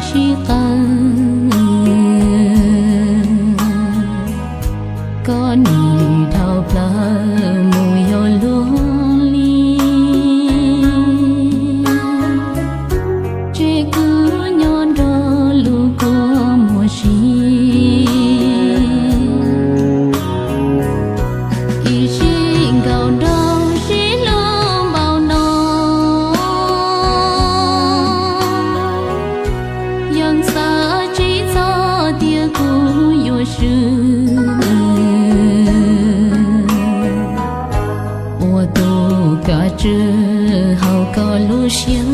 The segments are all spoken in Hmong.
sib qawm, koj nim dhau plaws mus yog luag li, ces kuv nyob nrog lub kua muag si. Ib sij nkaus nraug sib hlub npaum no, yeej xav tsis txog tias kuv yuav swm ua tus kav tswj hauv koj lub siab.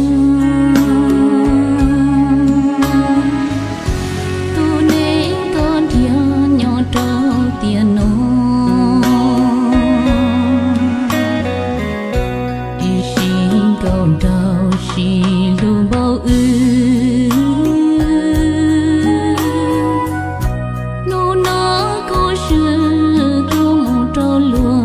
Tus neeg koj nrhiav nyob rau tiam no, ib sij nkaus nraug sib hlub npaum wb. Hnub no kuv swm kuv mus rau luag,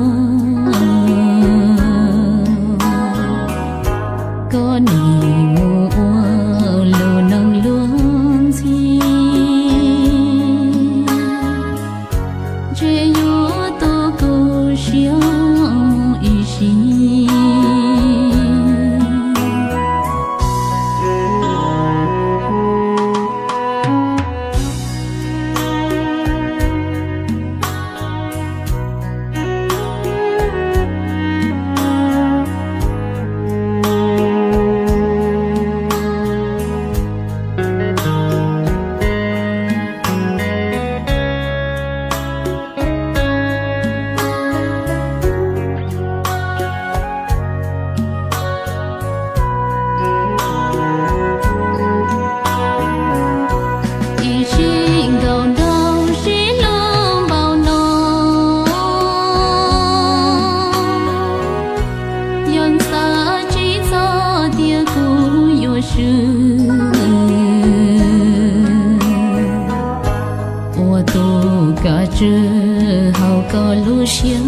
koj nim mus ua lub neej luag ntxhi, ntshe yuav tu kuv siab mus ib sim. Ib sij nkaus nraug sib hlub npaum no, yeej xav tsis txog tias kuv yuav swm ua tus kav tswj hauv koj lub siab.